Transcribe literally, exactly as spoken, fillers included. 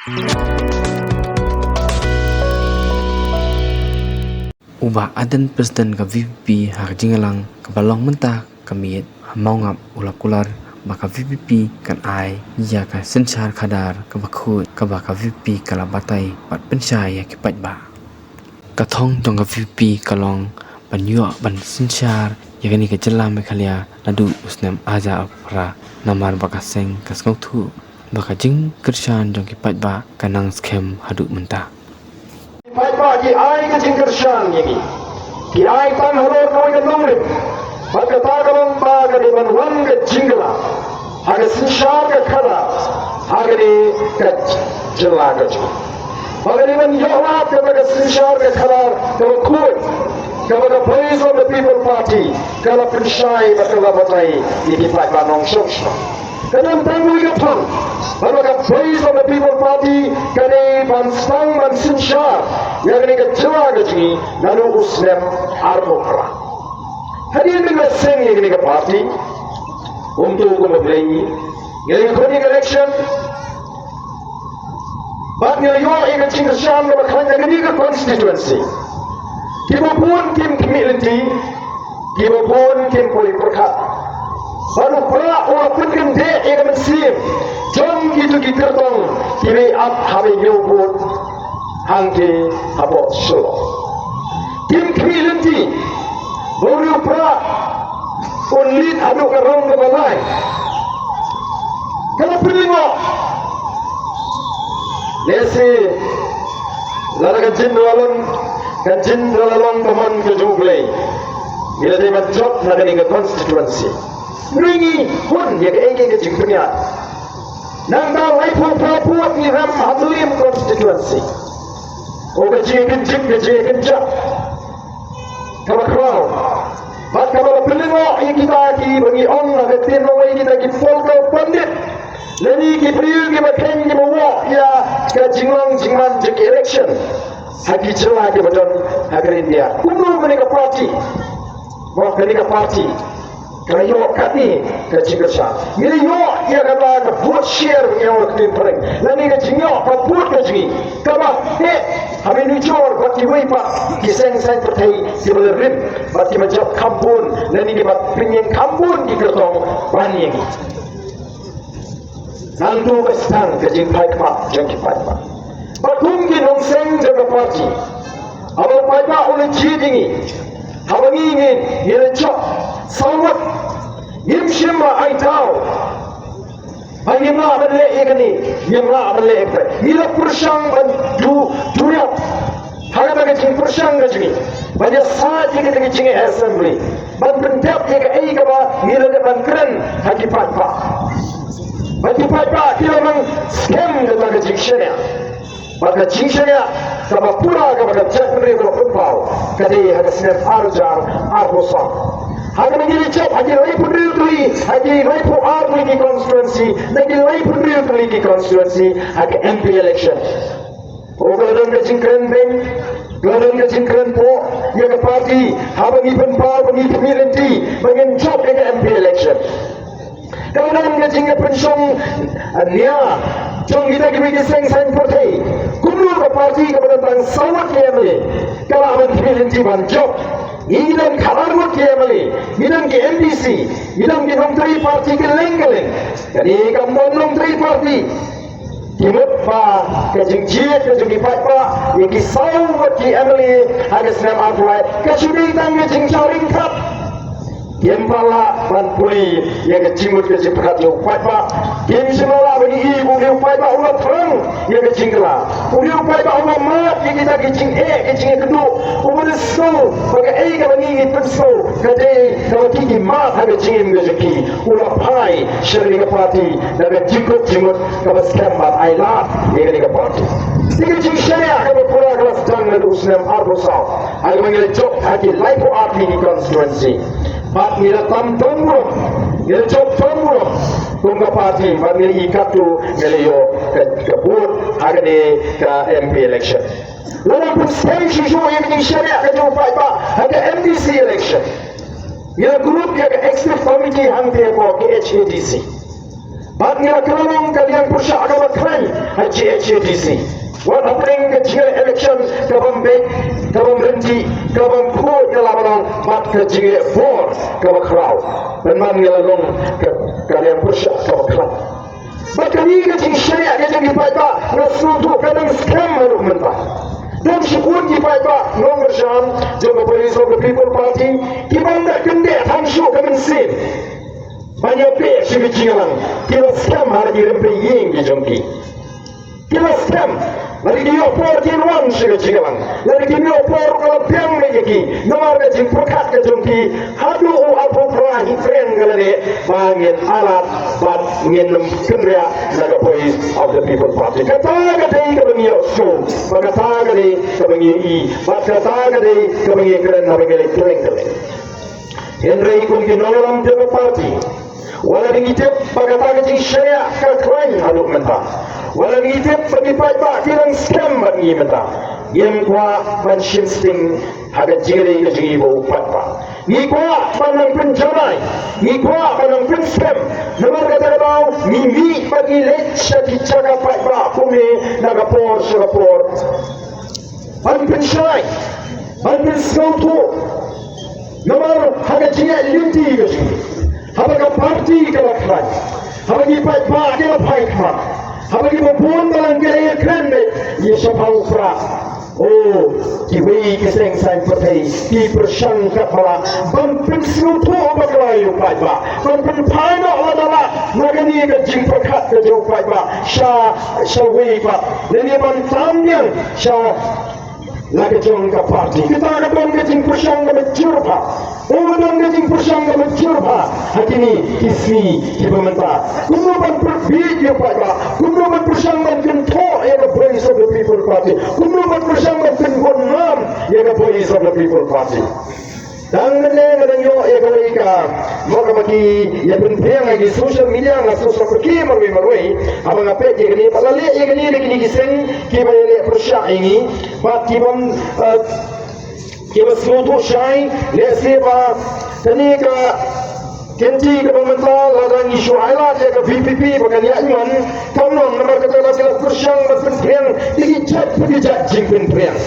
U Bah Ardent, President ka V P P ha ka jingïalang kaba long mynta ka miet ha Mawngap, u la kular ba ka V P P kan ai ïa ka synshar khadar kaba khuid kaba ka V P P ka la batai bad pynshai ïa ki paidbah. Ka thong jong ka V P P ka long ban ïoh ban synshar ïa kane ka jylla Meghalaya naduh u snem ar hajar arphew phra, namar ba ka seng ka sngewthuh ba ka jingkyrshan jong ki paidbah ka nang skhem haduh mynta. Paidbah ki ai ka jingkyrshan ïa ngi. Ki ai tang halor kawei ka nongrim. Bad kata ka long ba ka dei ban wan ka jingkylla ha ka synshar ka khadar ha kane ka jylla ka jong ngi. Ba ka dei ban ïoh lad kata ka synshar ka khadar kaba khuid, kaba ka Voice of the People Party ka la pynshai bad ka la batai ïa ki paidbah nongshong shnong. Ka don tang kawei ka thong, bad ka Voice of the People Party ka dei ban sdang ban synshar ïa kane ka jylla ka jong ngi naduh u snem arphew phra. Hadien ba ngi la seng ïa kane ka party, kumto kumba Blei, ngi la ïakhun ïa ka election, bad ngi la ïoh ïa ka jingkyrshan kaba khlaiñ na kane ka constituency. Kiba bun kim khmih lynti, kiba bun kim poi pyrkhat. Bad u Prah u la pynkyndit ïa ka mynsiem jong kito ki kyrtong kiba ap ha ba ñiew vote hangtei hapoh Shillong. Kim khmih lynti ba u Prah un leit haduh ka rong kaba lai. Ka la pynlyngngoh. Lehse lada ka jingïalang, ka jingïalang ka mon ka jong U Blei, ngi la dei ban jop na kane ka constituency. Ngi ngi hun ïa kaei kaei ka jingpynïaid. Nangta laiphew phra vote ngi rem ha Tlim constituency. O ka jingkynjip, ka jingkynjah kaba khraw. Bad kaba la pynlyngngoh ïa kita kiba ngi ong ha ka ktien lawei kita ki polka pandit, lane ki briew kiba kheiñ kiba wah ïa ka jinglong jingman jong ki election ha ki jylla kiba don ha ka India. Kumno kane ka party, mo, kane ka party ka la ïoh katne ka jingkyrshan? Ngi la ïoh ïa kata ka vote share, ngi ong ha ka ktien phareng, lane ka jingïoh ka vote ka jong ngi kaba heh ha minichor bad kiwei pat ki seng saiñ pyrthei kiba la rim bad kiba jop kham bun, lane kiba pynïeng kham bun ki kyrtong ban ïa ngi. Nangtu ka sdang ka jingphai khmat jong ki paidbah. Bad kum ki nongseng jong ka party, haba u paidbah u la jied ïa ngi, haba ngi, ngi, ngi la jop saw ngut, ngim shym la ai daw ba ngim lah ban leh ïa kane, ngim lah ban leh ïa kata. Ngi la pyrshang ban du, duriap ha kata ka jingpyrshang ka jong ngi ban ïasaid ïa kata ka jing assembly, ban pyndep ïa kaei kaba ngi la dep ban kren ha ki paidbah. Bad ki paidbah ki la nang skhem kata ka jingshaniah. Bad ka jingshaniah kaba pura kaba ka jaitbynriew ka la pynpaw ka dei ha ka snem ar hajar arphew saw. Ha kaba ngi la jop ha ki laiphew hynriew tylli, ha ki laiphew ar tylli ki constituency, na ki laiphew hynriew tylli ki constituency ha ka M P election. O, ka la don ka jingkren beiñ, ka la don ka jingkren poh ïa ka party haba ngi pynpaw ba ngi khmih lynti ba ngin jop ïa ka M P election. Ka la don ka jingïapynshong nia jong kita kiwei ki seng saiñ pyrthei. Kumno ka party kaba don tang saw ngut ki M L A ka lah ban khmih lynti ban jop? Ngi don khatar ngut ki M L A, ngi don ki M D C, ngi don ki nongtrei party kylleng kylleng. Kane kam don nongtrei party. Ki mut ba ka jingjied ka jong ki paidbah ïa ki saw ngut ki M L A ha ka snem arphew lai ka shu dei tang ka jingshah ryngkat. Kim pat lah ban pule ïa ka jingmut ka jingpyrkhat jong u paidbah. Kim shym la lah ban ïohi ba une u paidbah u la thrang ïa ka jingkylla, une u paidbah u la mad ïa kita ki jingeh ki jingeh kynduh, u ba da sngew ba kaei kaba ngi ngi pynsngew ka dei kaba ki ki mad ha ka jingim ka jong ki. U la phai sha kane ka party da ka jingkut jingmut kaba skhem ban ai lad ïa kane ka party. Te ka jingshaniah kaba pura ka la sdang naduh u snem arphew saw ha kaba ngi la jop ha ki laiphew ar tylli ki constituency. Bad ngi la tam don burom, ngi la jop don burom kum ka party, bad ngi la ïoh katto, ngi la ïoh ka, ka vote ha kane ka M P election. La nang pynskhem shuh shuh ïa ka jingshaniah ka jong u paidbah ha ka M D C election. Ngi la kurup ïa ka executive committee hangtei hapoh ka H A D C. Bad ngi la kylla long ka liang pyrshah kaba khlaiñ ha G H A D C. Wat hapdeng ka jingïaleh election ka bym beit, ka bym ryntih, ka bym khuid, ka la ba long bad ka jingïaleh bor kaba khraw. Pynban ngi la long ka, ka liang pyrshah kaba khlaiñ. Bad kane ka jingshaniah ka jong ki paidbah nga sngewthuh ka dang skhem haduh mynta. Don shibun ki paidbah nongkyrshan jong ka Voice of the People Party kiba ym da kyndit tang shuh ka mynsiem ban ïa peit sha ka jingïalang, ki la skhem ha la ki rympei ïing ki jong ki. Ki la skhem, lada ki ïoh por kin wan sha ka jingïalang, lada kim ïoh por ka la biang beit ïa ki, namar ka jingpyrkhat ka jong ki, haduh u Arphew Phra Hynñiewtrep ka la leh ba ngin ailad bad ngin ym kynriah na ka Voice of the People Party. Kata ka dei kaba ngi ïohsngew, bad kata ka dei kaba ngi ïohi, bad kata ka dei kaba ngi kren haba ngi leit kylleng kylleng. Hynrei kum ki nongïalam jong ka party, wat la ngi tip ba kata ka jingshaniah ka khlaiñ haduh mynta, wat la ngi tip ba ki paidbah ki dang skhem bad ngi mynta, ngim kwah ban shim sting ha ka jingïaleh ka jong ngi bad u paidbah. Ngi kwah ban nang pynjanai, ngi kwah ban nang pynskhem. Namar kata ka daw ngi mih bad ngi leit sha ki jaka paidbah kumne na ka por sha ka por. Ban pynshai, ban pynsngewthuh. Namar ha ka jingïaid lynti ka jong ngi, haba ka party ka la khlaiñ, haba ki paidbah ki la phai khmat, haba kiba bun balang ki la ïakren beit ïa shaphang u Prah, o, kiwei ki seng saiñ pyrthei ki pyrshang katba lah ban pynsngewthuh bakla ïa u paidbah, ban pynphai noh lada lah na kane ka jingpyrkhat ka jong u paidbah sha, sha wei pat, lane ban tam biang sha la ka jong ka party. Kata ka don ka jingpyrshang kaba jur bha. O, ka don ka jingpyrshang kaba jur bha ha kine ki sngi kiba mynta. Kumno ban pyrbiej ïa u paidbah, kumno ban pyrshang ban kynthoh ïa ka Voice of the People Party, kumno ban pyrshang ban pynbun nam ïa ka Voice of the People Party. Tang mynne nga dang ïoh ïa kawei ka, mo, kaba ki ïa pynphriang ha ki social media, nga sngewsuk kyrkieh marwei marwei haba nga peit ïa kane, ba la leh ïa kane da kine ki seng kiba ïaleh pyrshah ïa ngi, bad kiba, eh, kiba sngewthuh shai, lehse ba kane ka kynti kaba mynta lada ngi shu ailad ïa ka V P P ba kan ïaid man, kam long, namar kata la ki la pyrshang ban pynphriang da ki jait pa ki jait jingpynphriang.